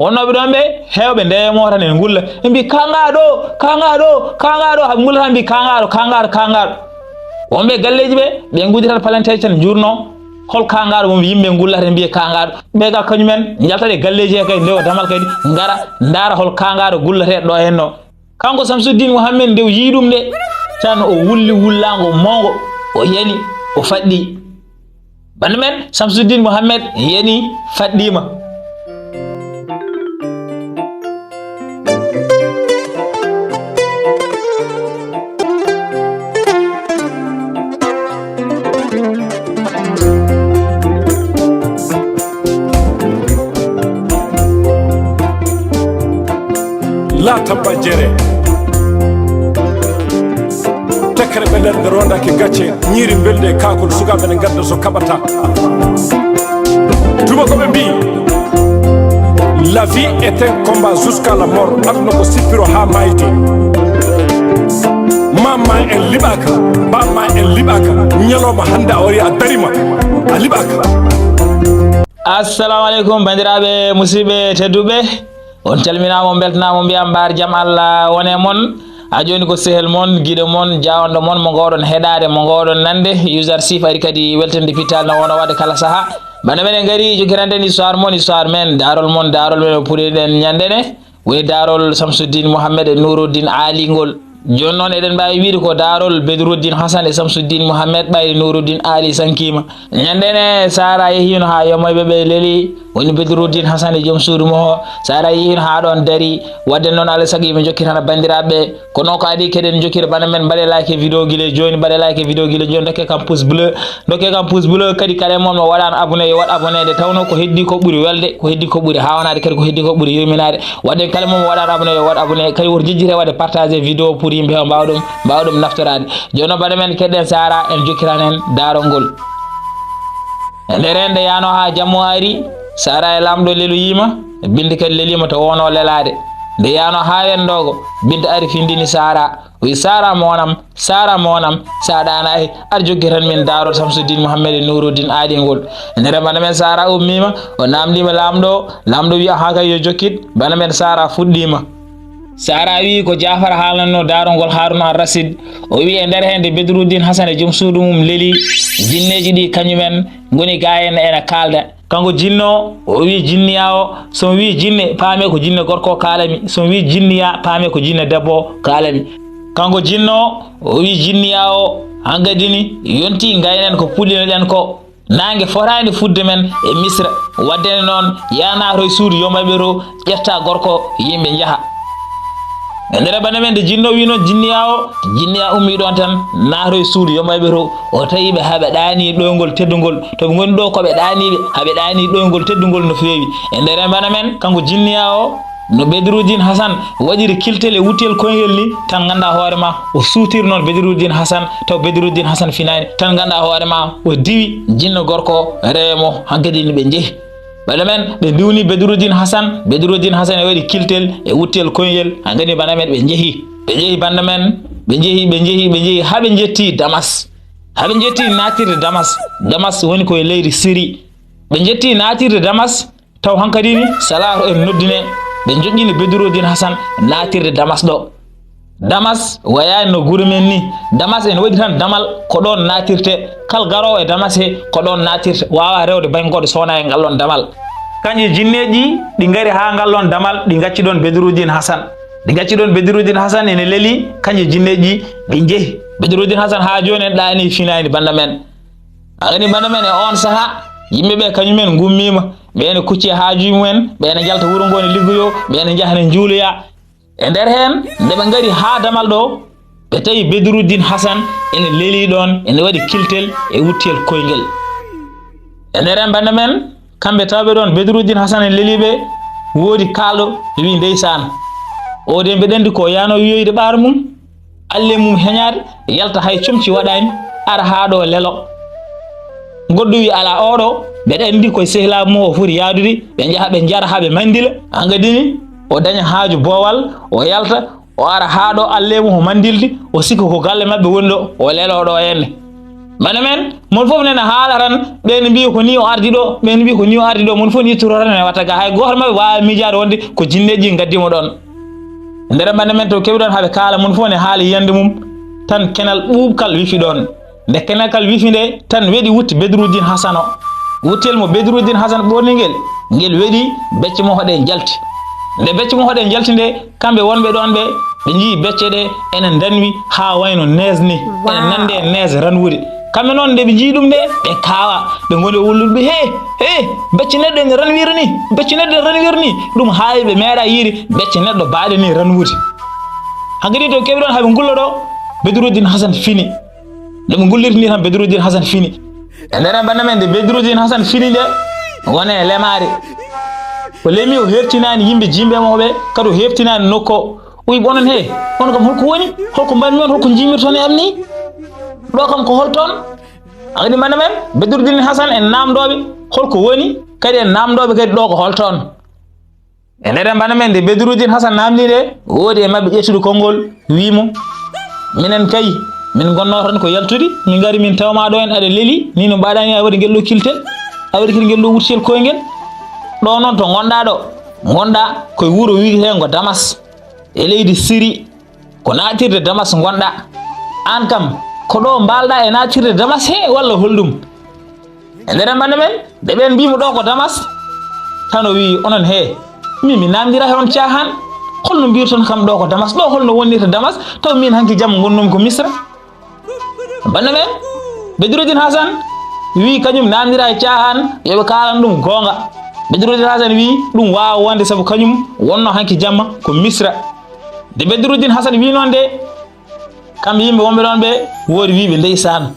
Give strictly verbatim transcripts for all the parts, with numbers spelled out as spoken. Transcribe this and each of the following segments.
Wonnooɓe ɗoon ɓe, heewɓe ndeemoo tan ene ngulla. Ɓe mbii, "Kaŋŋaa ɗo, kaŋŋaa ɗo, kaŋŋaa ɗo." Haa ɓe ngulla tan mbii, "Kaŋŋaa ɗo, kaŋŋaa ɗo, kaŋŋaa ɗo." Wonɓe e galleeji ɓe, ɓe nguddi tan palanteeji tan njuurnoo. Hol kaŋŋaaɗo mo yimɓe ngullata, mbiye kaŋŋaaɗo? Ɓe ga kañumen njaltat e galleeji he kadi, ndewa damal kadi, ngara, ndaara hol kaŋŋaaɗo gulleteeɗo ɗo hennoo. Kanko Samsuddin Muhammed nde o yii ɗum nde, tan o wulli wullaango mawngo, o yani, o faɗɗi. Bannda men, Samsuddin Muhammed yani, faɗɗiima. La tabba jere. Tekkere ɓe nder nde rondaki gacce, ñiiri mbelde e kaakol, sukaaɓe ne ngadda so kaɓata. Tuma ko ɓe mbii, la vie est un combat jusqu'à la mort. Aduna ko sippiro haa maayde. Maam ma en liɓaaka, baam ma en liɓaaka. Ñalawma hannde a wari a darima, a liɓaaka. Assalamu aleykum, banndiraaɓe, musidɓe tedduɓe. On calminaama, on mbeltanaama, on mbiyaa mbaar jam Allah wone mon. Haa jooni ko sehel mon, giɗo mon, jaawanɗo mon, mo ngoowɗon heɗaade, mo ngoowɗon nande. User Sif ari kadi weltande pital no woono waɗde kala sahaa. Bana men en ngari jokkiranɗen histoire mon, histoire men, daarol mon, daarol men o puɗɗiɗen ñande ne. Woni daarol Samsuddin Muhammed e Nuruddin Aali ngol. Jooni noon eɗen mbaawi wiyde ko daarol Bedruddin Hasan e Samsuddin Muhammed, ɓayri Nuruddin Aali sankiima. Ñande ne Sara yehiino haa yomoyɓe ɓe leli, woni Bedruddin Hasan e joom suudu mo o. Sara yehiino haa ɗoon dari, waɗde noon alaa e sago yimɓe njokki tan banndiraaɓe ɓe. Kono ko adii keɗen njokkira bana men, mbaɗe like e vidéo gila jooni, mbaɗe like e vidéo gila jooni, ndokke kam pouce bleu, ndokke kam pouce bleu, kadi kala e mon mo waɗaano abonné, yo waɗ abonné, nde tawnoo ko heddii ko ɓuri welde, ko heddii ko ɓuri haawanaade, kadi ko heddii ko ɓuri yurminaade. Waɗde kala mo waɗaano abonné, yo waɗ abonné, kadi woto jejjire waɗde partagé vidéo pour yimɓe heewa mbaawa ɗum, mbaawa ɗum naftoraade. Jooni noon bana men keɗen Sara, en jokkiran en daarol ngol. E nder heen nde yaanoo haa jamma o ari, Sara e laamɗo leloyiima, Binta kadi leliima to woono lelaade. Nde yaanoo haa wendoogo, Binta ari findini Sara. O wi, "Sara moonam, Sara moonam, so a ɗaanaaki, ar jokkitan min daarol Samsuddin Muhammed e Nuruddin Aali ngol." E nder bana men Sara ummiima, o naamndiima laamɗo o, laamɗo wi, "Ahaa kay, yo jokkit." Bana men Sara fuɗɗiima. Sara wi ko Jaafar haalnatnoo daarol ngol Haruna Ar Rasid. O wi e nder heen nde Bedruddin Hasan e joom suudu mum leli, jinneeji ɗi kañumen ngoni gaa en ena kaalda. Kanko jinno o, o wi jinniya o, so mi wi jinne, paame ko jinne gorko o kaalami. So mi wi jinniya, paame ko jinne debbo o kaalami. Kanko jinno o, o wi jinniya o, hankadi ni, yonti ngaynen ko puɗɗinoɗen ko. Naange fotaani fuɗde men e Misra. Waɗde ne noon, yaa naatoy suudu yomayɓe to, ƴetta gorko, yimɓe njaha. E nder bana men nde jinno wi noon jinniya o, jinniya ummi ɗoon tan, naatoy suudu yomayɓe to, o tawi ɓe haa ɓe ɗaani ɗoyngol teddungol. To ɓe ngoni ɗo ko ɓe ɗaaniiɓe, haa ɓe ɗaani ɗoyngol teddungol no feewi. E nder bana men, kanko jinniya o, no Bedruddin Hasan waɗiri kiltel e wuttiyel koyngel ni, tan ngannda hoore ma, o suutiri noon Bedruddin Hasan, taw Bedruddin Hasan finaani, tan ngannda hoore ma, o diwi jinno gorko rewe mo, hankadi ni ɓe njehi. Bana men, ɓe ndiwni Bedruddin Hasan, Bedruddin Hasan e waɗi kiltel e wuttiyel koyngel, hankadi bana men ɓe njehi. Ɓe njehi bana men, ɓe njehi, ɓe njehi, ɓe njehi, haa ɓe njetti Damas. Haa ɓe njetti naatirde Damas. Damas woni ko e leydi Siri. Ɓe njetti naatirde Damas, taw hankadi ni salaato en noddine, ɓe njoƴƴini Bedruddin Hasan naatirde Damas ɗo. Damas wayaani no gure men ni. Damas ene waɗi tan damal ko ɗoon naatirte. Kal garoowo e Damas he ko ɗoon naatirte. Waawaa rewde baŋ gooto so wonaa e ngal ɗoon damal. Kañƴe jinneeji ɗi ngari haa ngal ɗoon damal, ɗi ngacci ɗoon Bedruddin Hasan. Ɗi ngacci ɗoon Bedruddin Hasan ene leli, kañƴe jinneeji ɓe njehi. Bedruddin Hasan haa jooni en ɗaani finaani bana men. A gani bana men e oon sahaa, yimɓe ɓe kañumen ngummiima. Ɓe ene kucci e haajuuji mumen, ɓe ene njalta wuro ngo ne liggoyoo, ɓe ene njaha ne njuuloya. E nder heen, nde ɓe ngari haa damal ɗo, ɓe tawi Bedruddin Hasan ene lelii ɗoon, ene waɗi kiltel e wuttiyel koyngel. E nder heen bana men, kamɓe tawɓe ɗoon, Bedruddin Hasan e leliiɓe, woodi kaalɗo, wi, "Ndeysaan, o de mbeɗa anndi ko yaano wiyoyde ɓaar mum, alle mum heñaade, yalta hay comci waɗaani, ara haa ɗo lelo." Goɗɗo wi, "Alaa, oɗo, mbeɗa anndi koye sehilaaɓe mum o foti yaadude, ɓe njaha ɓe njara haa ɓe manndila." Hankadi ni, o daña haaju boowal, o yalta, o ara haa ɗo alle mum o manndilde, o sikka ko galle maɓɓe woni ɗo, o lelo ɗo henne. Bana men, mon fof nena haala tan, ɓeen mbiyi ko nii o ardi ɗo, ɓeen mbiyi ko nii o ardi ɗo, mon fof nii turo tan e watta ga. Hay gooto maɓɓe waawa miijaade wonde ko jinneeji ngaddi mo ɗoon. E nder bana men to keɓi ɗoon haɓe kaala, mon fof ne haala yiyannde mum, tan kenal ɓuuɓkal wifi ɗoon. Nde kenal kal wifi nde, tan weɗi wutti Bedruddin Hasan o. Wuttel mo Bedruddin Hasan ɓorni ngel, ngel weɗi becce mo hoɗe njalti. Nde becce mo hoɗe njalti nde, kamɓe wonɓe ɗoon ɓe, ɓe njii becce ɗe ene ndanwi haa wayno nees ni, ene nande e nees ranwude. Kamɓe noon, nde ɓe njii ɗum nde, ɓe kaawa, ɓe ngoni e wullude ɓe, "He, he, becce neɗɗo ene ranwiri ni, becce neɗɗo ene ranwiri ni." Ɗum haawi ɓe meeɗa yiide becce neɗɗo baaɗe ni ranwude. Hankadi to keɓi ɗoon haa ɓe ngullo ɗo, Bedruddin Hasan fini. Nde ɓe ngullirta ni tan, Bedruddin Hasan fini. E nder bana men, nde Bedruddin Hasan fini nde, woni e lemaare. O lemi, o heɓtinaani yimɓe jiimɓe mo ɓe, kadi o heɓtinaani nokku o. O wi onon, "He, on kam holko woni? Holko mbaɗmi on? Holko njiimirton e am ni? Ɗo kam ko holton?" Hankadi bana men, Bedruddin Hasan en naamndooɓe holko woni, kadi en naamndooɓe kadi ɗo ko holton. E nder bana men, nde Bedruddin Hasan naamndii nde, woodi e maɓɓe ƴettuɗo konngol, wii mo, "Minen kay, min ngonnoo tan ko yaltude, min ngari min tawa ma ɗo en aɗa leli, ni no mbaɗaa ni, a waɗi ngel ɗo kiltel, a waɗi kadi ngel ɗo wurtel koyngel. Ɗo noon to ngonɗaa ɗo, ngonɗaa ko e wuro wiyeteengo Damas, e leydi Siri, ko naatirde Damas ngonɗaa. Aan kam, ko ɗo mbaalɗaa e naatirde Damas he, walla holɗum?" E nder bana men, nde ɓeen mbii mo ɗo ko Damas, tan o wii, "Onon he, min mi naamndira he on caahaan. Holno mbirton kam ɗo ko Damas? Ɗo holno wonnirta Damas? Taw min hanki jamma ngonnoomi ko Misra." Bana men, Bedruddin Hasan wii kañum naamndira e caahaan, yo ɓe kaalan ɗum goonga. Bedruddin Hasan wii ɗum waawa wonde sabu kañum wonno hanki jamma ko Misra. Nde Bedruddin Hasan wii noon de, kamɓe yimɓe wonɓe ɗoon ɓe woodi wiiɓe, "Ndeysaan,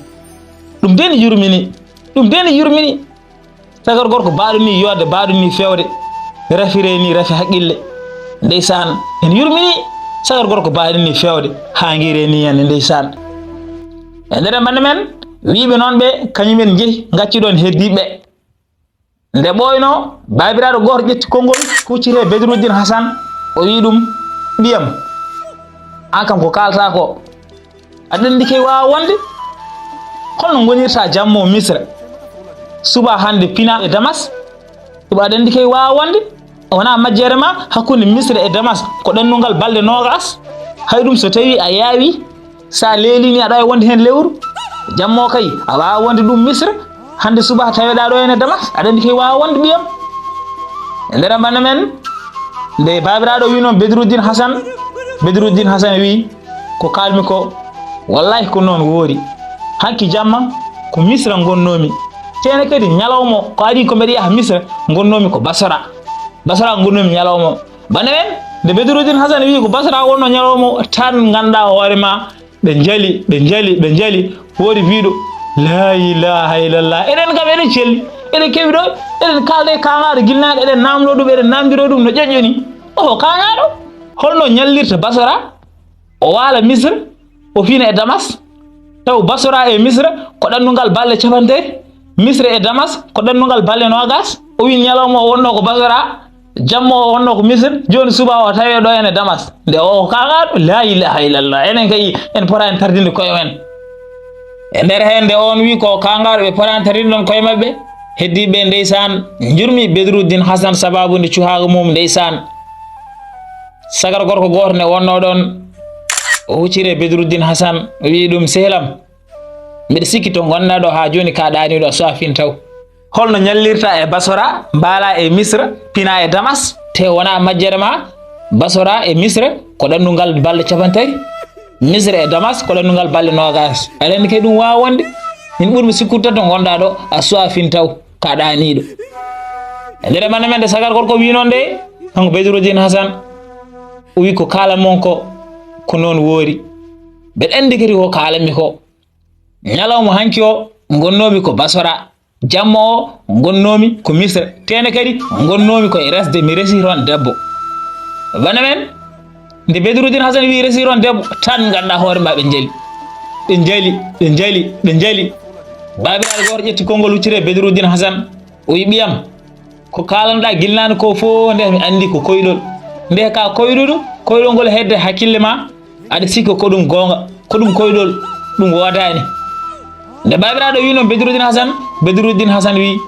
ɗum de ne yurmini, ɗum de ne yurmini." Sagar gorko baaɗo ni yodde, baaɗo ni fewde, rafire ni rafi haqqille. Ndeysaan, en yurmini sagar gorko baaɗo ni fewde, haa ngire ni en ndeysaan. E nder bana men, wiiɓe noon ɓe, kañum en njehi, ngacci ɗoon heddiiɓe. Nde ɓooyno, baabiraaɗo gooto ƴetti konngol, hucciti e Bedruddin Hasan, o wii ɗum, "Ɓiyam, aan kam ko kaaltaa ko, aɗa anndi kay waawa wonde? Holno ngonirta jamma o Misra? Suba hannde pina e Damas, suba aɗa anndi kay waawa wonde? Wonaa majjere ma hakkunde Misra e Damas ko ɗannungal balɗe noogas. Hay ɗum so tawii a yaawi, so a leelii ni aɗa waawi wonde heen lewru. Jamma o kay a waawa wonde ɗum Misra, hannde suba taweɗaa ɗo heen e Damas, aɗa anndi kay waawa wonde ɓiyam." E nder bana men, nde baabiraaɗo wii noon Bedruddin Hasan, Bedruddin Hasan wii, "Ko kaalmi ko, wallahi ko noon woori. Hanki jamma ko Misra ngonnoomi. Teene kadi ñalawma o ko adii ko mbeɗa yaha Misra, ngonnoomi ko Basra. Basra ngonnoomi ñalawma o." Bana men, nde Bedruddin Hasan wii ko Basra wonno ñalawma o, tan nganndaa hoore ma, ɓe njali, ɓe njali, ɓe njali. Woodi biiɗo, "Laa ilaaha illallah. Eɗen kam, eɗen celli. Eɗen kewi ɗo, eɗen kaalda e kaŋaaɗo gilnaaɗo, eɗen naamnoo ɗum, eɗen naamndiroo ɗum no ƴoƴƴo ni. Oho, kaŋaaɗo, holno ñallirta Basra, o waala Misra, o fina e Damas? Taw Basra e Misra ko ɗannungal balɗe capanɗe tati, Misra e Damas ko ɗannungal balɗe noogas." O wii ñalawma o wonno ko Basra, jamma o wonno ko Misra, jooni suba o tawi ɗo heen e Damas. Nde o kaŋaaɗo, "Laa ilaaha illallah, enen kay en potaani tardinde koye men." E nder heen nde oon wii ko kaŋaaɗo, ɓe potaani tardinde ɗoon koye maɓɓe, heddiiɓe ndeysaan njurmi Bedruddin Hasan sababu nde cuhaaga mum ndeysaan. Sagar gorko gooto ne wonnoo ɗoon, o hucciri e Bedruddin Hasan, o wii ɗum, "Sehlam, mbeɗa sikki to ngonɗaa ɗo haa jooni ka ɗaaniiɗo a suwaa fin taw. Holno ñallirta e Basora, mbaala e Misra, pina e Damas, te wonaa majjere ma? Basora e Misra ko ɗannungal balɗe capanɗe tati, Misra e Damas ko ɗannungal balɗe noogas. Aɗa anndi kay ɗum waawa wonde? Min ɓurmi sikkude tan to ngonɗaa ɗo a suwaa fin taw ka ɗaaniiɗo." E nder bana men nde sagar gorko wii noon nde, kanko Bedruddin Hasan, o wii ko kaalan mon ko, ko noon woori. Mbeɗa anndi kadi ko kaalanmi ko. Ñalawma hanki o ngonnoomi ko Basora, jamma o ngonnoomi ko Misra, teene kadi ngonnoomi ko e resde, mi resi toon debbo. Bana men, nde Bedruddin Hasan wii resi toon debbo, tan nganndaa hoore ma ɓe njali. Ɓe njali, ɓe njali, ɓe njali. Baabiraaɗo gooto ƴetti konngol hucciti e Bedruddin Hasan, o wii, "Ɓiyam, ko kaalanɗaa gilnaani ko fof nde mi anndi ko koyɗol. Nde ka koyɗuɗo, koyɗol ngol hedde hakkille ma, aɗa sikki ko ɗum goonga, ko ɗum koyɗol, ɗum woodaani." Nde baabiraaɗo wi noon Bedruddin Hasan, Bedruddin Hasan wi,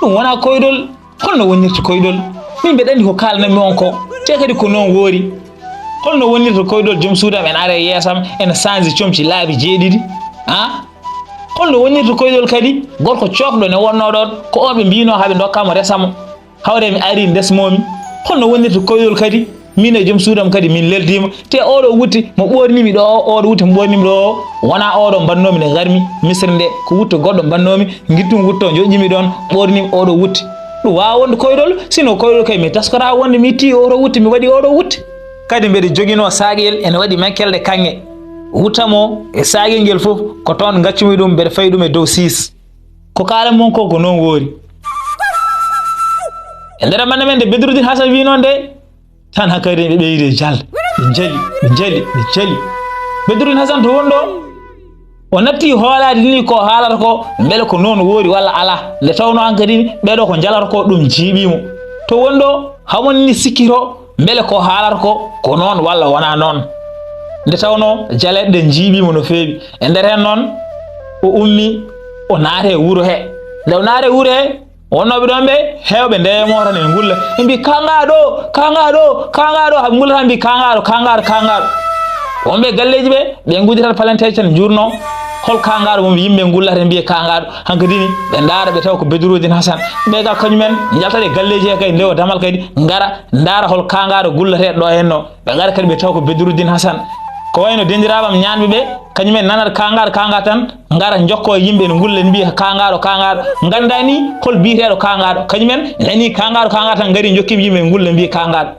"Ɗum wonaa koyɗol. Holno wonirta koyɗol? Min mbeɗa anndi ko kaalananmi on ko, te kadi ko noon woori. Holno wonirta koyɗol joom suudu am ene ara e yeeso am, ene saanji comci laabi jeeɗiɗi? Ah? Holno wonirta koyɗol kadi gorko coofɗo ne wonnoo ɗoon, ko oon ɓe mbiinoo haa ɓe ndokkaa mo resa mo? Hawre mi arii ndesmoo mi. Holno wonirta koyɗol kadi? Min e joom suudu am kadi min leldiima. Te oɗo wutte mo ɓoornimi ɗo o, oɗo wutte mo ɓoornimi ɗo o, wonaa oɗo mbannoomi nde ngarmi Misra nde, ko wutte goɗɗo mbannoomi, ngittum wutto njoƴƴimi ɗoon, ɓoornimi oɗo wutte. Ɗum waawaa wonde koyɗol, sino koyɗol kay mi taskora wonde mi itti oɗo wutte, mi waɗi oɗo wutte." Kadi mbeɗa joginoo saaƴel ene waɗi menkelde kaŋŋe. Wuttam o e saaƴel ngel fof ko toon ngaccumi ɗum, mbeɗa fayi ɗum e dow siis. Ko kaalan mon ko, ko noon woori. E nder mande men nde Bedruddin Hasan wi noon de, tan hakkadi ɓe ɓeydi e jalde. Ɓe njali, ɓe njali, ɓe njali. Bedruddin Hasan to wonɗo, o natti hoolaade ni ko haalata ko, mbele ko noon woori walla alaa. Nde tawnoo hankadi ɓeɗo ko njalata ko ɗum jiiɓii mo. To wonɗo, hamon ni sikkito mbele ko haalata ko, ko noon walla wonaa noon. Nde tawnoo jaleeɗe ɗe njiiɓii mo no feewi. E nder heen noon, o ummi, o naati e wuro he. Nde o naati e wuro he, wonnooɓe ɗoon ɓe, heewɓe ndeya mo tan e ngulla. Ɓe mbii, "Kaŋŋaaɗo, kaŋŋaaɗo, kaŋŋaaɗo." Haa ɓe ngulla tan mbii, "Kaŋŋaaɗo, kaŋŋaaɗo, kaŋŋaaɗo." Wonɓe galleeji ɓe, ɓe ngudditat palanteeji tan njurnoo. Hol kaŋŋaaɗo mo yimɓe ngullata mbiye kaŋŋaaɗo? Hankadi ni, ɓe ndaara ɓe tawa ko Bedruddin Hasan. Ɓe ga kañumen njaltat e galleeji he kadi ndewa damal kadi ngara ndaara hol kaŋŋaaɗo gullateeɗo ɗo henno. Ɓe ngara kadi ɓe tawa ko Bedruddin Hasan. Ko wayno dendiraaɓe am ñaanɓe ɓe, kañumen nanat kaŋŋaaɗo, kaŋŋaaɗo tan, ngara njokkoo yimɓe ne ngulla ne mbiya kaŋŋaaɗo, kaŋŋaaɗo. Nganndaa ni hol biyeteeɗo kaŋŋaaɗo. Kañumen nani kaŋŋaaɗo, kaŋŋaaɗo tan ngari njokkii yimɓe ne ngulla mbiya kaŋŋaaɗo.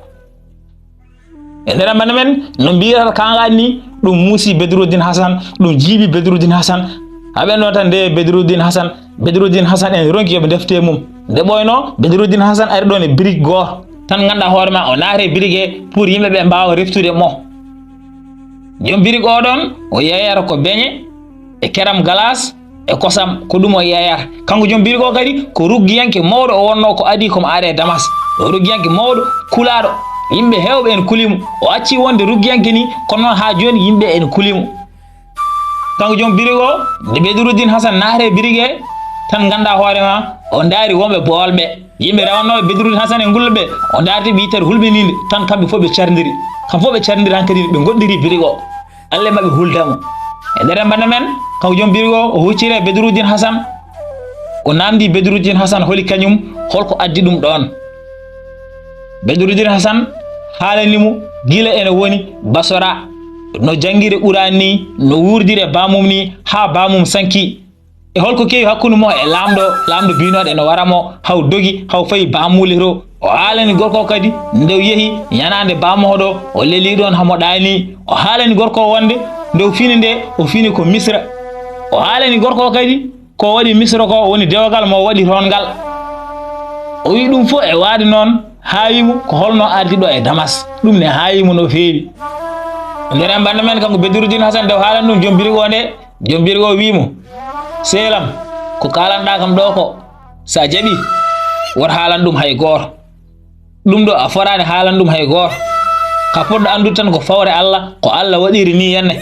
E nder mande men no mbiyata kaŋŋaaɗo ni, ɗum muusi Bedruddin Hasan, ɗum jiiɓi Bedruddin Hasan. Haa ɓe ɗo tan nde Bedruddin Hasan, Bedruddin Hasan en ronki yo ɓe ndefte mum. Nde ɓooyno Bedruddin Hasan ari ɗoon e birig gooto. Tan nganndaa hoore ma o naati e birig he pour yimɓe ɓe mbaawa reftude mo. Joom birig o ɗoon o yeeyata ko beñe e keram galas e kosam, ko ɗum o yeeyata. Kanko joom birig o kadi ko ruggiyanke mawɗo o wonnoo, ko adii ko mo aade e Damas. O ruggiyanke mawɗo kulaaɗo, yimɓe heewɓe en kuli mo. O acci wonde ruggiyanke ni, kono noon haa jooni yimɓe en kuli mo. Kanko joom birig o, nde Bedruddin Hasan naati e birig he, tan nganndaa hoore ma o ndaari wonɓe boolɓe. Yimɓe rewannooɓe Bedruddin Hasan e ngulla ɓe, o ndaarti ɓe yittere hulɓiniinde, tan kamɓe fof ɓe carndiri. Kamɓe fof ɓe carndiri hankadi ɓe ngoɗɗiri birig o. Allah e maɓɓe hulda mo. E nder mande men, kanko joom birig o, o hucciri e Bedruddin Hasan. O naamndi Bedruddin Hasan holi kañum, holko addi ɗum ɗoon. Bedruddin Hasan haalani mo gila ene woni Basora, no janngiri Quraan ni, no wuurdiri e baamum ni, haa baamum sanki. E holko kewi hakkunde mo e laamɗo, laamɗo biinooɗo ene wara mo, haw dogi, haw fayi baamuuli to. O haalani gorko o kadi, nde o yehi yanaande baamoho ɗo, o leli ɗoon hamo ɗaani. O haalani gorko o wonde, nde o fini nde, o fini ko Misra. O haalani gorko o kadi, ko waɗi Misra ko woni dewgal mo o waɗi toon ngal. O wi ɗum fof e waade noon, haawi mo ko holno ardi ɗo e Damas. Ɗum ne haawi mo no feewi. Nder en bannda men kanko Bedruddin Hasan, nde o haalani ɗum joom birig o nde, joom birig o wi mo, "Seelam, ko kaalanɗaa kam ɗo ko, so a jaɓi, wota haalan ɗum hay gooto. Ɗum ɗo a fotaani haalan ɗum hay gooto. Ka potɗo anndude tan ko fawre Allah, ko Allah waɗiri ni yenne.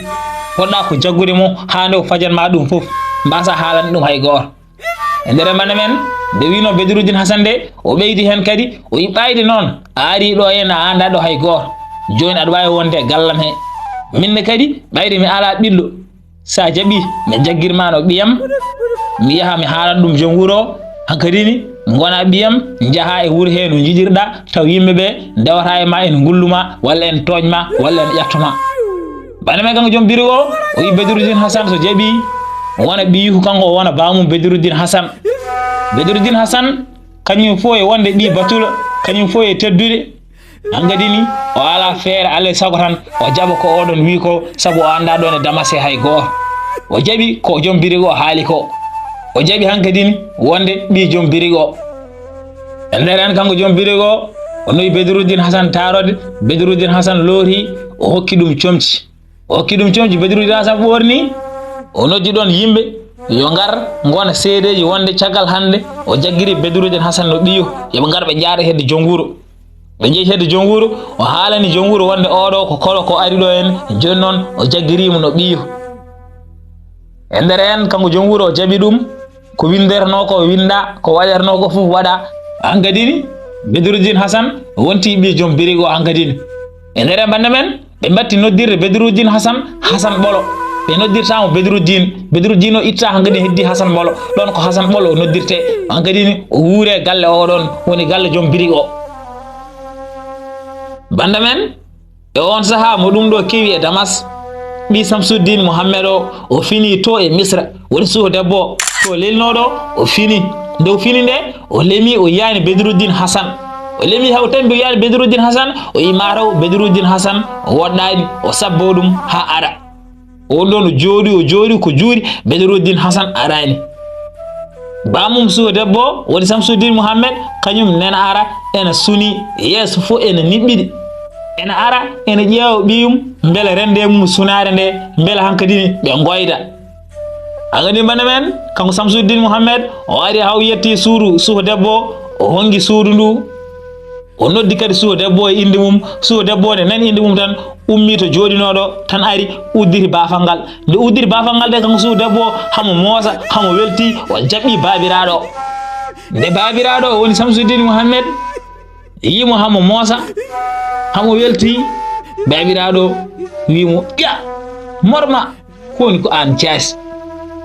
Potɗa ko jaggude mo haa nde o fajan ma ɗum fof, mbasa haalan ɗum hay gooto." E nder mande men, nde wino Bedruddin Hasan nde, o ɓeydi heen kadi, o wi ɓayde noon, a ari ɗo heen a anndaa ɗo hay gooto. Jooni aɗa waawi wonde e gallam he. Min ne kadi, ɓayde mi alaa ɓiɗɗo. So a jaɓi, mi jaggir ma no ɓiyam, mi yaha mi haalan ɗum joom wuro o. Hankadi ni, ngona ɓiyam, njaha e wuro he no njiɗirɗa, taw yimɓe ɓe ndewata e ma, en ngullu ma, walla en tooñ ma, walla en ƴatto ma. Bana men kanko joom birig o, o wi Bedruddin Hasan so jaɓi, wona ɓiyuko kanko, o wona baamum Bedruddin Hasan. Bedruddin Hasan, kañum fof e wonde ɓi batula, kañum fof e teddude. Hankadi ni, o ala feere, alay sago tan o jaɓa ko oɗon wi ko, sabu o annda ɗon e Damas hay gooto. O jaɓi ko joom birig o haali ko. O jaɓi hankadi ni wonde ɓi joom birig o. E nder en kanko joom birig o, o noyi Bedruddin Hasan taarode. Bedruddin Hasan looti, o hokki ɗum comci. O hokki ɗum comci, Bedruddin Hasan ɓoorni, o noddi ɗon yimɓe yo ngar ngona seedeeji wonde caggal hannde o jaggiri Bedruddin Hasan no ɓiyo, yo ɓe ngar ɓe njaada hedde joom wuro. Ɓe njehi hedde joom wuro, o haalani joom wuro wonde oɗo ko kolo ko ari ɗo en, jooni noon o jaggiri mo no ɓiyo. E nder heen, kanko joom wuro o jaɓi ɗum, ko winndetenoo ko winnda, ko waɗetenoo ko fof waɗa. Hankadi ni, Bedruddin Hasan wonti ɓii joom birig o hankadi ni. E nder heen bannda men, ɓe mbatti noddirde Bedruddin Hasan, Hasan Ɓolo. Ɓe noddirta mo Bedruddin. Bedruddin o itta hankadi heddi Hasan Ɓolo. Ɗoon ko Hasan Ɓolo o noddirte. Hankadi ni, o wuure galle o ɗoon, woni galle joom birig o. Bannda men, e oon sahaa mo ɗum ɗo kewi e Damas, ɓii Samsuddin Muhammed o, o fini to e Misra, woni suho debbo o, to lelnooɗo, o fini. Nde o fini nde, o lemi, o yiyani Bedruddin Hasan. O lemi haw tambi, o yiyani Bedruddin Hasan, o yi mataw Bedruddin Hasan o woɗɗaani, o sabbo ɗum haa ara. O woni ɗoon, o jooɗi, o jooɗi, ko juuri Bedruddin Hasan araani. Baamum suho debbo o, woni Samsuddin Muhammed, kañum nena ara, ena suni, yeeso fof ena niɓɓiɗi. Ena ara, ena ƴeewa ɓiyum, mbele rende mum sunaare nde, mbele hankadi ni ɓe ngoyda. Hankadi bannda men, kanko Samsuddin Muhammed, o ari haa o yetti suudu suho debbo o, o hongi suudu ndu. O noddi kadi suho debbo e innde mum. Suho debbo o nde nani innde mum tan, ummii to jooɗinooɗo tan ari, udditi baafal ngal. Nde udditi baafal ngal de, kanko suho debbo o, hamo moosa, hamo welti, o jaɓɓi baabiraaɗo o. Nde baabiraaɗo o, woni Samsuddin Muhammed, yii mo hamo moosa, hamo welti, baabiraaɗo wii mo, "Ya, morma, ko woni ko aan jaasi?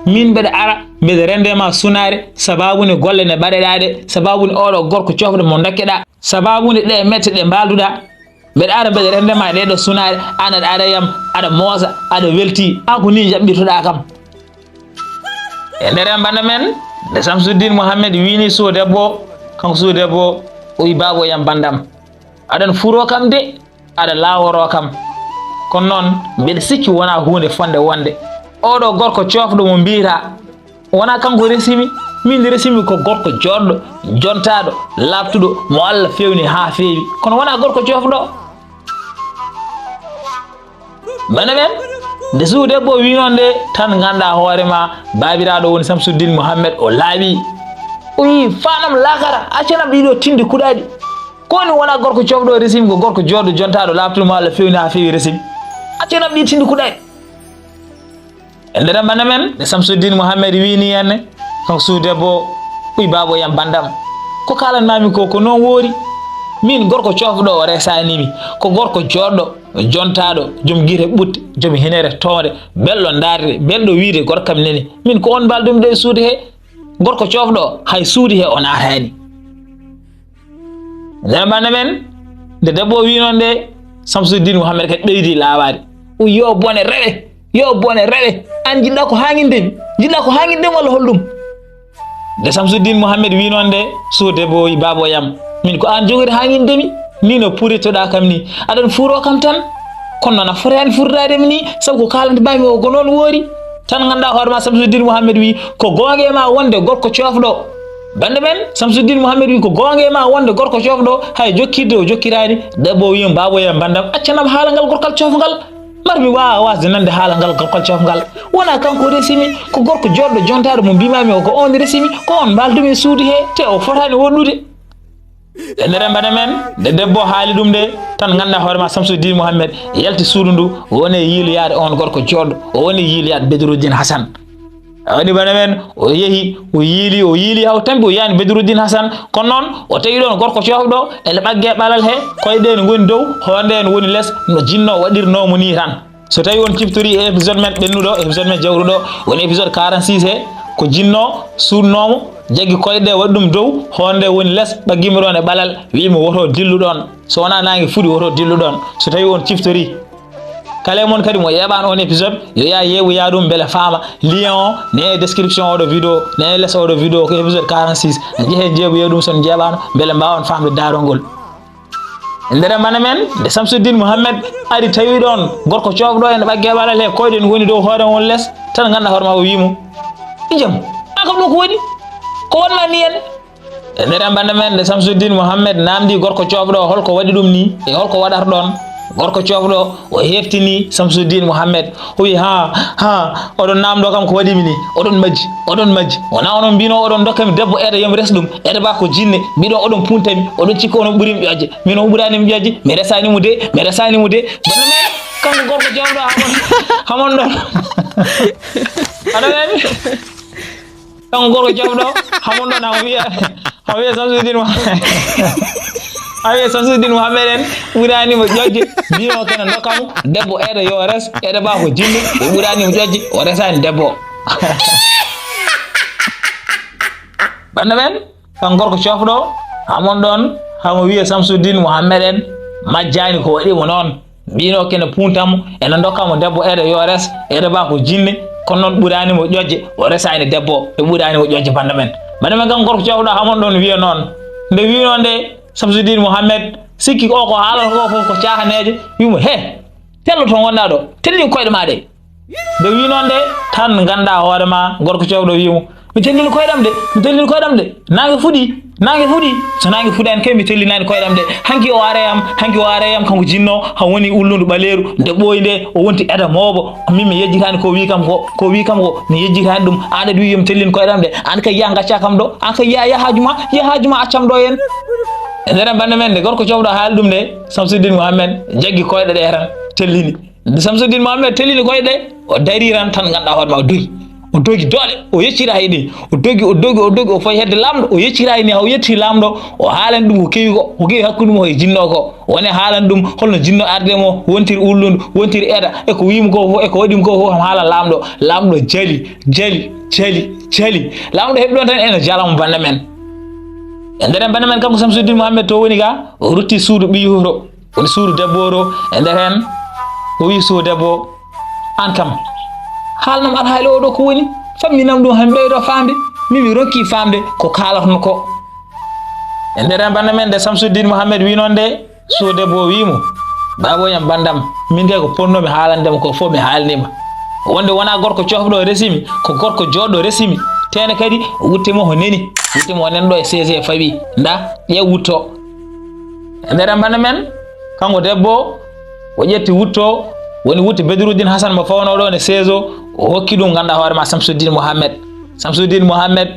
Min mbeɗa ara, mbeɗa rende ma sunaare, sabaabu nde golle ɗe mbaɗeɗaa ɗe, sabaabu nde oɗo gorko coofɗo mo ndokkeɗaa, sabaabu nde ɗe mette ɗe mbaalduɗaa. Mbeɗa ara, mbeɗa rende ma e ɗee ɗoo sunaare, aan aɗa ara e am, aɗa moosa, aɗa welti, aan ko nii njaɓɓirtoɗaa kam?" E nder heen bannda men, nde Samsuddin Muhammed wiini suho debbo o, kanko suho debbo o, o wi, "Baabo yam banndam, aɗa fuuroo kam de, aɗa laaworoo kam. Kono noon, mbeɗa sikki wonaa huunde fotnde wonde. Oɗo gorko coofɗo mo mbiyataa, wonaa kanko resimi? Min resimi ko gorko jooɗɗo, jontaaɗo, laaɓtuɗo, mo Allah feewni haa feewi. Kono wonaa gorko coofɗo." Bannda men, nde suho debbo o wii noon nde, tan nganndaa hoore ma, baabiraaɗo woni Samsuddin Muhammed o laaɓi. O wii, "Faanam laakara, accanam ɗiɗo tinndi kuɗaaɗi. Ko woni wonaa gorko coofɗo resimi, ko gorko jooɗɗo, jontaaɗo, laaɓtuɗo, mo Allah feewni haa feewi resimi? Accanam ɗi tinndi kuɗaaɗi." E nder bannda men, nde Samsuddin Muhammed wiini heen, kanko suho debbo o wi, "Baabo yam banndam, ko kaalanmaami ko, ko noon woori. Min gorko coofɗo o resaani mi, ko gorko jooɗɗo, jontaaɗo, joom gite ɓutte, joom hinere townde, belɗo ndaarde, belɗo wiyde gorko am nani. Min ko oon mbaaldumi ɗo e suudu he, gorko coofɗo o, hay suudu he o naataani." Nder bannda men, nde debbo o wii noon nde, Samsuddin Muhammed kadi ɓeydi laawaade. O wii, "Yo bone rewe, yo bone rewe. Aan njiɗɗaa ko haaŋinde mi? Njiɗɗaa ko haaŋinde mi walla holɗum?" Nde Samsuddin Muhammed wii noon nde, suho debbo o wi, "Baabo yam, min ko aan jogori haaŋinde mi. Nii no puurittoɗaa kam nii. Aɗa fuuroo kam tan. Kono noon a fotaani fuurdaade mi nii, sabu ko kaalanmaami o ko noon woori." Tan nganndaa hoore ma, Samsuddin Muhammed wii, "Ko goonga e ma wonde gorko coofɗo." Bannda men, Samsuddin Muhammed wii, "Ko goonga e ma wonde gorko coofɗo." Hay jokkirde o jokkiraani, debbo o wii mo, "Baabo yam banndam, accanam haala ngal gorkal coofngal. Mbar mi waawa waasde nande haala ngal gorkal coofngal. Wonaa kanko resimi, ko gorko jooɗɗo jontaaɗo mo mbiimaami o, ko oon resimi, ko oon mbaaldumi e suudu he, te o fotaani woɗɗude." E nder bannda men, nde debbo o haali ɗum nde, tan nganndaa hoore ma, Samsuddin Muhammed yalti suudu ndu, o woni e yiiloyaade oon gorko jooɗɗo, o woni e yiiloyaade Bedruddin Hasan. A waɗi bannda men, o yehi, o yiili, o yiili, haa o tampi, o yiyani Bedruddin Hasan. Kono noon, o tawi ɗoon gorko coofɗo, ene ɓaggee ɓalal he, koyɗe ɗe ene ngoni dow, hoonde ene woni les, no jinno waɗirnoo mo nii tan. So tawi on ciftori e épisode men ɓennuɗo, épisode men jawruɗo, woni épisode quarante-six he, ko jinno suuɗnoomo, jaggi koyɗe ɗe waɗi ɗum dow, hoonde woni les, ɓaggimo ɗoon e ɓalal, wiimo woto dillu ɗoon. So wonaa naange fuɗi, woto dillu ɗoon. So tawi on ciftori, kala e mon kadi mo ƴeeɓaani on épisode, yo yaa yeeɓoya ɗum mbele faama. Lien o ne e description oɗo vidéo, ne e les oɗo vidéo, ko épisode quarante-six. Njehee njeeɓoyee ɗum so on njeeɓaano, mbele mbaawon faamde daarol ngol. E nder bannda men, nde Samsuddin Muhammed ari tawi ɗoon gorko coofɗo ene ɓaggee ɓalal he, koyɗe ene ngoni dow hoore mum les, tan nganndaa hoore ma o wii mo, "Ijam, aan kam ɗo ko waɗi? Ko wonma nii en?" E nder bannda men, nde Samsuddin Muhammed naamndii gorko coofɗo o hol ko waɗi ɗum nii, e hol ko waɗata ɗoon, gorko coofɗo o heeftinii Samsuddin Muhammed. O wii, "Haa, haa, oɗon naamndoo kam ko waɗi mi nii, oɗon majji, oɗon majji. Wonaa onon mbiinoo oɗon ndokka mi debbo eɗa, yo mi res ɗum, eɗa ba ko jinne, mbiɗon oɗon punta mi, oɗon cikka onon ɓuri mi ƴoƴde. Min on ɓuraani mi ƴoƴde, mi resaani mo de, mi resaani mo de." Bannda men, kanko gorko coofɗo, hamon, hamon ɗoon. Aɗa nani? Kanko gorko jawɗo, hamon ɗon, hamo wiya, hamo wiya Samsuddin Muhammad. Hamo wiya Samsuddin Muhammad en ɓurani mo ƴoƴde, mbino kene dokka mo debbo, eɗo yo res, eɗo ba ko jinni, ɓe ɓurani mo ƴoƴde, o resani debbo. Banda men, kanko gorko cofɗo, hamon ɗon, hamo wiya Samsuddin Muhammad en majjani ko waɗi mo noon. Mbino kene punta mo, ene dokka mo debbo, eɗo yo res, eɗo ba ko jinne, kono noon ɓurani mo ƴoƴde, o resani debbo, ɓe ɓurani mo ƴoƴde banda men. Banda men kanko gorko cofɗo, hamon ɗon wiya noon. Nde wino nde, Samsuddin Muhammad, sikki o ko haalata ko fof ko caahaneeje, wi mo, "He, tello to ngonɗa ɗo, tellin koyɗe ma ɗe." Nde wi noon de, tan nganndaa hoore ma, gorko cewɗo wi mo, "Mi tellini koyɗam de, mi tellini koyɗam de. Naange fuɗi, naange fuɗi. So naange fuɗaani kay, mi tellinaani koyɗam de. Hanki o are yam, hanki o are yam, kanko jinno, han woni ullundu ɓaleeru, nde ɓooyi nde, o wonti eda moobo. Min mi yejjitaani ko wi kam ko, ko wi kam ko, mi yejjitaani ɗum. Aan aɗa wi yo mi tellin koyɗam de. Aan kay yaa ngacca kam ɗo, aan kay yaa, yaa haaju ma, yaa haaju ma accam ɗo en." E nder bande men de, gorko cewɗo haali ɗum de, Samsuddin Muhammad jaggi koyɗe ɗe tan, tellini. Nde Samsuddin Muhammad tellini koyɗe, o dari tan, tan nganndaa hoore ma, o dogi. O dogi doole, o yeccira hay ɗi. O dogi, o dogi, o dogi, o fayi hedde laamɗo, o yeccira hay ni, haa o yetti laamɗo, o haalani ɗum ko kewi ko, ko kewi hakkunde mum e jinno ko. Woni haalani ɗum holno jinno arde mo, wontiri ullundu, wontiri eda, e ko wiimo ko fof, e ko waɗimo ko fof, kam haala laamɗo. Laamɗo jali, jali, jali, jali. Laamɗo heɓi ɗon tan ene jala mo bande men. E nder en bande men kanko Samsuddin Muhammad to woni ga, o rutti suudu ɓiyi hoto. Woni suudu debbo o ɗo, e nder heen, o wii suudu debbo, "Aan kam, haalnam alhaali o ɗo ko woni, famminam ɗum, han ɓeydo faamde, min mi ronki faamde ko kaalatono ko." E nder heen bande men nde Samsuddin Muhammad wii noon nde, suudu debbo o wii mo, "Baabo yam bandam, min kay ko potnoomi haalande ma ko fof mi haalnima. Wonde wonaa gorko cofɗo resimi, ko gorko jooɗɗo resimi. Tene kadi wutte mo o neni, wutte mo o nen ɗo e C G fawi, nda, ƴeew wutto." E nder bande men, kanko debbo, o ƴetti wutto, woni wutte Bedruddin Hasan mo fawnoo ɗo ne seeso, o hokki ɗum, nganndaa hoore ma, Samsuddin Muhammad. Samsuddin Muhammad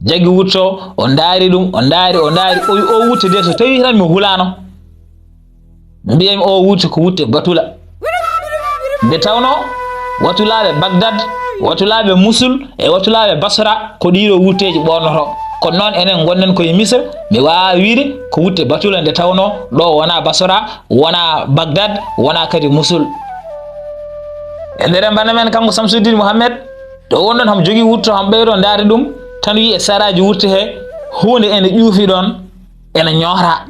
jaggi wutto, o ndaari ɗum, o ndaari, o ndaari, o wi, "O wutte de, so tawi tan mi hulaano, mbiyami o wutte ko wutte Batula." Nde tawnoo watulaaɓe Bagdad, watulaaɓe Musul e watulaaɓe Basra ko ɗiɗo wutteeji ɓoornotoo. Kono noon enen ngonɗen koye Misra, mi waawaa wiide ko wutte Batula nde tawnoo ɗo wonaa Basra, wonaa Bagdad, wonaa kadi Musul. E nder bande men kanko Samsuddin Muhammad, ɗo wonɗon hamo jogii wutto, hamo ɓeydo ndaarde ɗum, tan wiyi e saraaji wutte he, huunde ene ƴuufi ɗon, ene ñoora.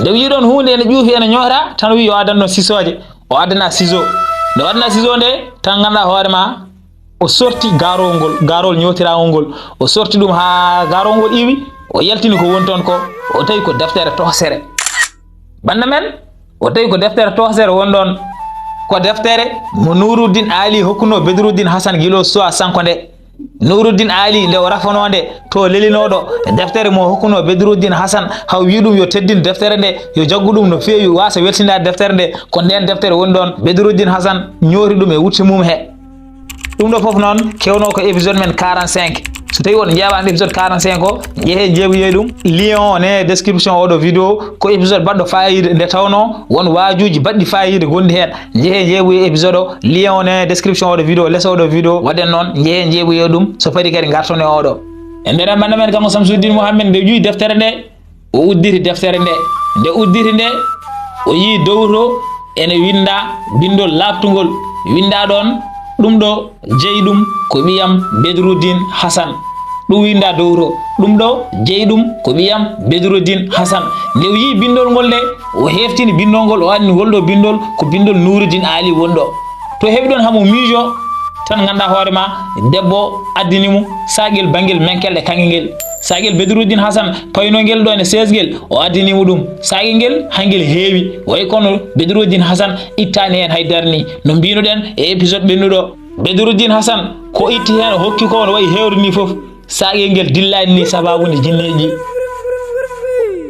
Nde wiyi ɗon huunde ene ƴuufi, ene ñoora, tan wiyi yo addan ɗon sisooje. O addana siso. Nde o addana siso nde, tan nganndaa hoore ma, o sorti gaarol ngol, gaarol ñootiraangol ngol. O sorti ɗum haa gaarol ngol iwi, o yaltini ko woni toon ko, o tawi ko deftere tohsere. Banda men, o tawi ko deftere tohsere woni ɗon. Ko deftere mo Nuuruddin Aali hokkunoo Bedruddin Hasan gilo suwa sanko nde. Nuuruddin Aali nde o rafanoo nde to lelinooɗo, deftere mo hokkunoo Bedruddin Hasan, haw wii ɗum yo teddin deftere nde, yo jaggu ɗum no feewi, waasa welsindaade deftere nde. Ko ndeen deftere woni ɗon, Bedruddin Hasan ñoori ɗum e wutte mum he. Ɗum ɗo fof noon kewnoo ko épisode men quarante-cinq. So tawi on njeeɓaani épisode quarante-cinq o, njehee njeeɓoyee ɗum. Lien o ne description oɗo vidéo, ko épisode baɗɗo fayida nde tawnoo won waajuuji baɗɗi fayida gonɗi heen. Njehee njeeɓoyee épisode o, lien o ne description oɗo vidéo, les oɗo vidéo. Waɗen noon, njehee njeeɓoyee ɗum, so fadi kadi ngarton e oɗo. E nder bande men kanko Samsuddin Muhammad nde ƴuwi deftere nde, o udditi deftere nde. Nde udditi nde, o yii dowro ene winnda binndol laaɓtungol. Winnda ɗon, "Ɗum ɗo jeyi ɗum ko ɓiyam Bedruddin Hasan." Ɗum winnda dowro, "Ɗum ɗo jeyi ɗum ko ɓiyam Bedruddin Hasan." Nde o yii binndol ngol nde, o heftini binndol ngol, o anndi ngol ɗo binndol ko binndol Nuuruddin Aali woni ɗo. To heɓi ɗon hamo miijo, tan nganndaa hoore ma, debbo addini mo saagel banngel menkel e kaŋŋe ngel. Saagel Bedruddin Hasan paynoo ngel ɗo ene seesgel, o addani mo ɗum. Saagel ngel, hangel heewi, way kono Bedruddin Hasan ittaani heen hay dara ni. No mbiino-ɗen e épisode ɓennuɗo, Bedruddin Hasan ko itti heen, o hokki ko no wayi heewde ni fof. Saagel ngel dillaani ni sabaabu nde jinneeji.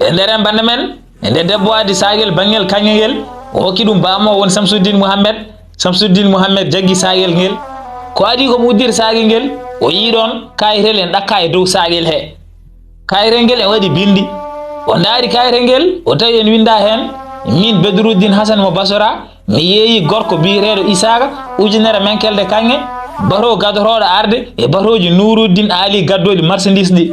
E nder en bande men, e nde debbo addi saagel banngel kaŋŋe ngel, o hokki ɗum baamo won Samsuddin Muhammad. Samsuddin Muhammad jaggi saagel ngel. Ko adii ko mo uddiri saagel ngel, o yii ɗoon kaayetel en ɗakka e dow saagel he. Kaayetel ngel en waɗi binndi. O ndaari kaayetel ngel, o tawi en winnda heen, "Min Bedruddin Hasan mo Basora, Mi yeeyi gorko biyeteeɗo Isaaga, ujunere menkelde kaŋŋe, bato gadotooɗo arde e batooji Nuuruddin Aali gaddooɗi marchandise ɗi.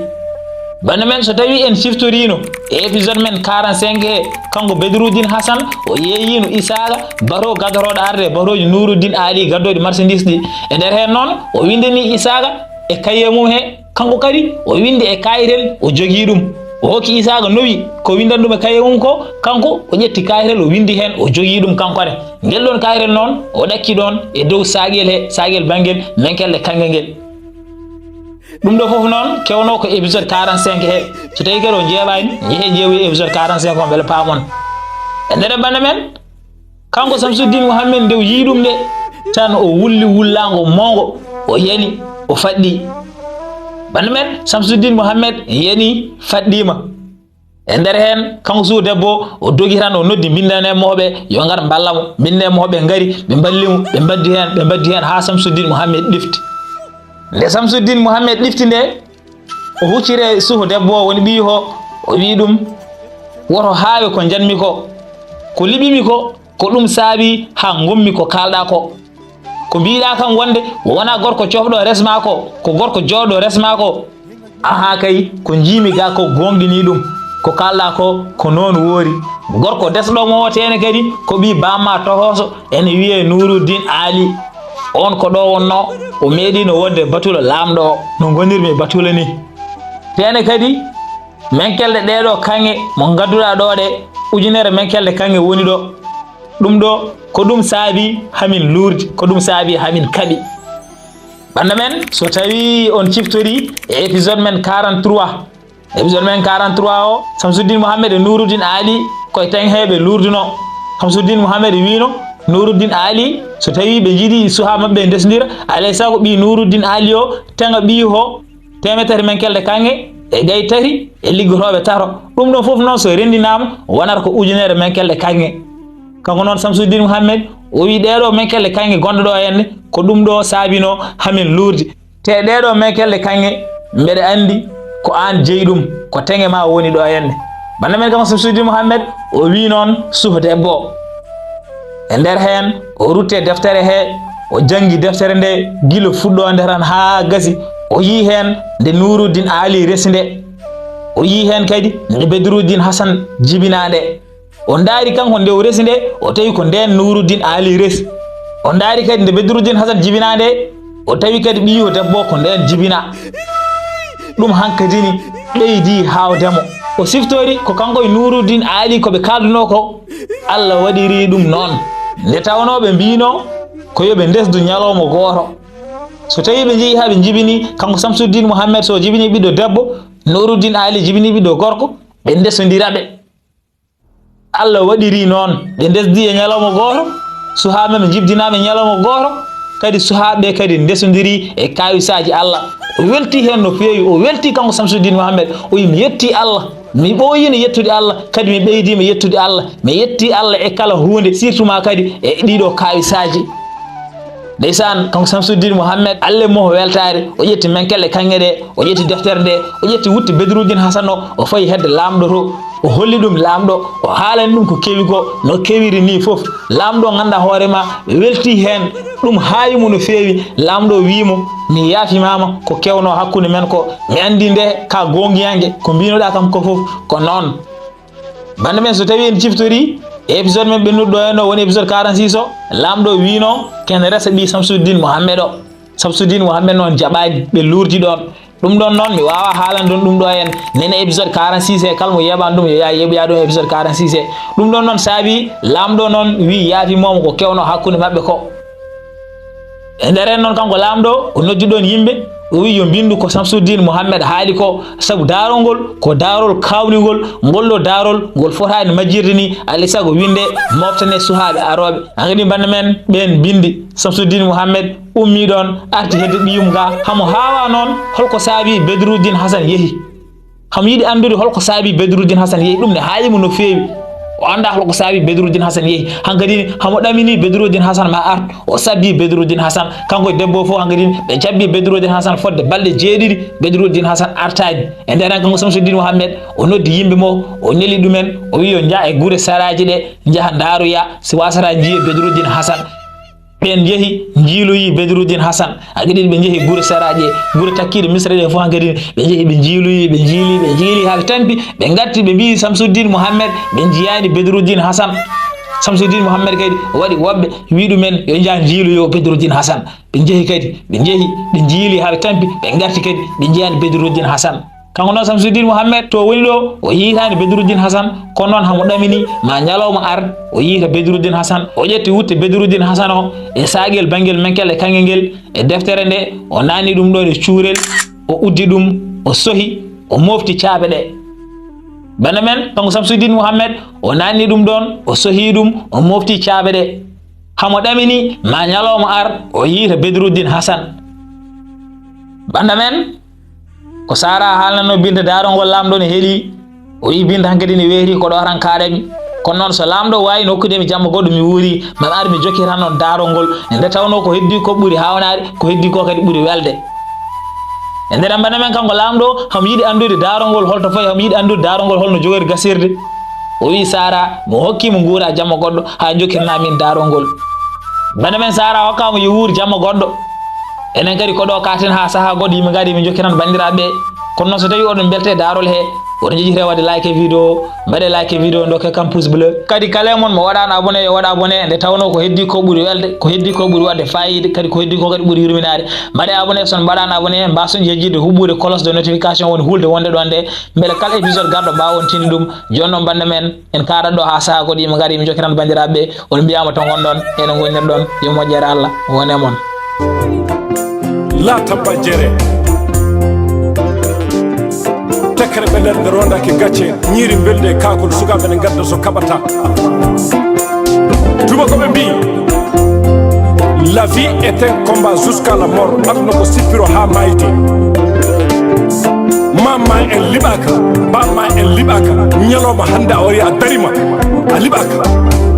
Bana men, so tawii en ciftoriino e épisode men quarante-cinq he, kanko Bedruddin Hassan, o yeeyiino Isaaga, bato gadotooɗo arde e batooji Nuuruddin Aali gaddooɗi marchandise ɗi. E nder heen noon, o winndanii Isaaga e kaye mum he, kanko kadi o winndi e kaayitel, o jogii ɗum. O hokki Isaaga nowi ko winndan ɗum e kaye mum ko, kanko o ƴetti kaayitel, o winndi heen, o jogii ɗum kanko ne. Ngel ɗoon kaayitel noon, o ɗakki ɗoon e dow saagel he, saagel banngel menkelde kaŋŋe ngel. Ɗum ɗo fof noon kewnoo ko épisode quarante-cinq he. So tawii kadi on njeeɓaani, njehee njeeɓoyee épisode quarante-cinq o, mbele paamon. E nder bana men, kanko Samsuddin Muhammed nde o yii ɗum nde, tan o wulli wullaango mawngo, o yani, o faɗɗi. Bana men, Samsuddin Muhammed yani, faɗɗiima. E nder heen, kanko suudu debbo o, o dogi tan, o noddi mbinndanee mawɓe yo ngar mballa mo. Mbinndanee mawɓe ngari, ɓe mballi mo, ɓe mbaddi heen, ɓe mbaddi heen haa Samsuddin Muhammed ɗifti. Nde Samsuddin Muhammed ɗifti nde, o hucciri e suudu debbo o woni ɓiyi o, o wii ɗum, "Woto haawe ko njanmi ko, ko liɓimi ko, ko ɗum saabi haa ngonmi ko kaalɗaa ko. Ko mbiiɗaa kam wonde wonaa gorko cofɗo resmaa ko, ko gorko jooɗo resmaa ko." "Ahaa kay, ko njiimi ga ko gooŋɗinii ɗum, ko kaalɗaa ko, ko noon woori. Gorko desɗo mo o teene kadi ko ɓii baammaa tohooso, ene wiyee Nuuruddin Aali. Oon ko ɗo wonnoo, o meeɗiino wonde batulo laamɗo o, no ngonirmi batulo nii. Teene kadi, menkelde ɗee ɗo kaŋŋe mo ngadduɗaa ɗo ɗe, ujunere menkelde kaŋŋe woni ɗo. Ɗum ɗo, ko ɗum saabi hamin luurdi, ko ɗum saabi hamin kaɓi." Banda men, so tawi on ciftori e épisode men quarante-trois. Épisode men quarante-trois o, Samsuddin Muhammed e Nuruddin Ali koye teŋ he ɓe luurduno. Samsuddin Muhammed wiino Nuruddin Ali, so tawi ɓe njiɗi suha maɓɓe ndesdira, alay sago ɓii Nuruddin Ali o teŋa ɓii ho temetati menkelde kaŋŋe e gay tati e liggotooɓe tato. Ɗum ɗon fof noon so renndinaama wonata ko ujunere menkelde kaŋŋe. Kanko noon Samsuddin Muhammed o wi ɗee ɗo menkelde kaŋŋe gonɗo ɗo henne ko ɗum ɗo saabino hamin luurdi. Te ɗee ɗo menkelde kaŋŋe mbeɗa anndi ko aan jeyi ɗum, ko teŋe ma woni ɗo henne. Banda men kanko Samsuddin Muhammed o wi noon suho debbo o. E nder heen, o rutti e deftere he, o janngi deftere nde gila fuɗɗoonde tan haa gasi. O yii heen nde Nuruddin Ali resi nde. O yii heen kadi nde Bedruddin Hasan jibinaa nde. O ndaari kanko nde o resi nde, o tawi ko ndeen Nuruddin Ali resi. O ndaari kadi nde Bedruddin Hasan jibinaa nde, o tawi kadi ɓiyo debbo ko ndeen jibinaa. Ɗum hankadi ni ɓeydi haawde mo. O siftori ko kanko e Nuruddin Ali ko ɓe kaaldunoo ko, Allah waɗiri ɗum noon. Nde tawnoo ɓe mbiino ko yo ɓe ndesdu ñalawma gooto. So tawii ɓe njehii haa ɓe njibini, kanko Samsuddin Muhammed so jibini ɓiɗɗo debbo, Nuruddin Ali jibini ɓiɗɗo gorko, ɓe ndesondira ɓe. Allah waɗiri noon, ɓe ndesdi e ñalawma gooto, suhaaɓe ɓe njibdinaama e ñalawma gooto, kadi suhaaɓe ɓe kadi ndesondiri e kaawisaaji Allah. O welti heen no feewi, o welti kanko Samsuddin Muhammed, o wi, "Mi yetti Allah, mi ɓooyiino yettude Allah, kadi mi ɓeydiima yettude Allah, mi yetti Allah e kala huunde, surtout ma kadi e ɗiɗo kaawisaaji." Ndeysaan, kanko Samsuddin Muhammed, Allah mo weltaare, o ƴetti menkelle kaŋŋe ɗe, o ƴetti deftere nde, o ƴetti wutte Bedruddin Hasan o, o fayi hedde laamɗo to, o holli ɗum laamɗo, o haalani ɗum ko kewi ko, no kewiri ni fof. Laamɗo ngannduɗaa hoore ma, welti heen, ɗum haayi mo no feewi. Laamɗo wii mo, "Mi yaafimaama ko kewnoo hakkunde men ko, mi anndi nde ka goongiyanke, ko mbiinoɗaa kam ko fof, ko noon." Banda men, so tawi en ciftori e épisode men ɓennuɗo ɗo en o, woni épisode quarante-six o, laamɗo wiino ken resa ɓii Samsuddin Muhammed o. Samsuddin Muhammed noon jaɓaani, ɓe luurdi ɗoon. Ɗum ɗoon noon mi waawa haalan ɗum ɗo en. Nene épisode quarante-six e kala mo yeeɓaani ɗum yo yaa yeeɓoya ɗum épisode quarante-six e. Ɗum ɗoon noon saabi laamɗo noon wi yaafi moomo ko kewnoo hakkunde maɓɓe ko. E nder heen noon, kanko laamɗo, o noddi ɗoon yimɓe, o wi yo mbinndu ko Samsuddin Muhammed haali ko, sabu daarol ngol ko daarol kaawningol, ngol ɗo daarol ngol fotaani majjirde ni, alay sago winnde moftane suhaaɓe arooɓe. An kadi banda men, ɓeen mbinndi, Samsuddin Muhammed ummii ɗoon, arti hedde ɓiyum ga, hamo haawaa noon holko saabi Bedruddin Hasan yehi. Hamo yiɗi anndude holko saabi Bedruddin Hasan yehi, ɗum ne haayi mo no feewi. O anndaa hol ko saabi Bedruddin Hasan yehi. Hankadi ni, hamo ɗamini Bedruddin Hasan ma artu. O sabbi Bedruddin Hasan. Kanko e debbo fof hankadi ni, ɓe cabbi Bedruddin Hasan fodde balɗe jeeɗiɗi. Bedruddin Hasan artaani. E nder han kanko Samsuddin Muhammed, o noddi yimɓe mo, o neli ɗumen, o wi'i yo njah e gure saraaji ɗe, njaha ndaaroya, si wasataa njiye Bedruddin Hasan. Ɓeen njehi, njiiloyi Bedruddin Hasan. Hankadi ɓe njehi gure saraaji, gure takkiiɗe Misra ɗe fof hankadi ɓe njehi, ɓe njiiloyi, ɓe njiili, ɓe njiili haa ɓe tampi, ɓe ngarti, ɓe mbi'i Samsuddin Muhammed, ɓe njiyaani Bedruddin Hasan. Samsuddin Muhammed kadi o waɗi woɓɓe, wi'i ɗumen yo njah njiiloyo Bedruddin Hasan. Ɓe njehi kadi, ɓe njehi, ɓe njiili haa ɓe tampi, ɓe ngarti kadi, ɓe njiyaani Bedruddin Hasan. Kanko noon Samsuddin Muhammed to woni ɗo, o yiitaani Bedruddin Hasan, kono noon hamo ɗamini ma ñalawma ar, o yiita Bedruddin Hasan. O ƴetti wutte Bedruddin Hasan o e saagel bangel menkel e kaŋŋe ngel e deftere nde, o naanni ɗum ɗoon e cuurel, o uddi ɗum, o sohi, o mofti caabe ɗe. Bana men, kanko Samsuddin Muhammed, o naanni ɗum ɗoon, o sohi ɗum, o mofti caabe ɗe. Hamo ɗamini ma ñalawma ar, o yiita Bedruddin Hasan. Bana men, ko Sara haalnanno Binta daarol ngol laamɗo ne heeli. O wi'i Binta hankadi ne weeti ko ɗo tan kaaɗami. Kono noon so laamɗo waawi nokkude mi jamma goɗɗo mi wuuri, ma mi ar mi jokkitan on daarol ngol. Nde tawnoo ko heddii ko ɓuri haawnaade, ko heddii ko kadi ɓuri welde. E nder bana men kanko laamɗo, hamo yiɗi anndude daarol ngol holto fayi, hamo yiɗi anndude daarol ngol holno jogori gasirde. O wi'i Sara, mo hokki mo nguura jamma goɗɗo, haa jokkirna min daarol ngol. Bana men Sara hokkaama yo wuur jamma goɗɗo. Enen kadi ko ɗo kaaten haa sahaa goɗɗo yimɓe ngari min jokkitan banndiraaɓe. Kono noon so tawi oɗon mbelta e daarol he, oɗon njejjitira waɗde like e vidéo, mbaɗe like e vidéo, ndokke kam pouce bleu. Kadi kala e mon mo waɗaano abonné yo waɗ abonné, nde tawnoo ko heddii ko ɓuri welde, ko heddii ko ɓuri waɗde fayida, kadi ko heddii ko kadi ɓuri yurminaade. Mbaɗe abonné so on mbaɗaano abonné, mbaason yejjitde huɓɓude cloche de notification woni hulde wonde ɗon nde, mbele kala épisode garɗo mbaawon tinde ɗum. Jooni noon bannde men, en kaarat ɗo haa sahaa goɗɗo yimɓe ngari, mi jokkitan banndiraaɓe ɓe, on mbiyaama to ngonɗon, eno ngonirɗon, yo moƴƴere Allah wone mon. Laata bajjere. Tekkere ɓe nder nde rondake gacce, ñiiri mbelndi e kaakol, sukaaɓe ne ngadda so kaɓata. Tuma ko ɓe mbii, la vie est un combat jusqu'à la mort. Aduna ko sippiro haa maayde. Maam ma en liɓaaka, baaba ma en liɓaaka. Ñalawma hannde a wari a darima, a liɓaaka.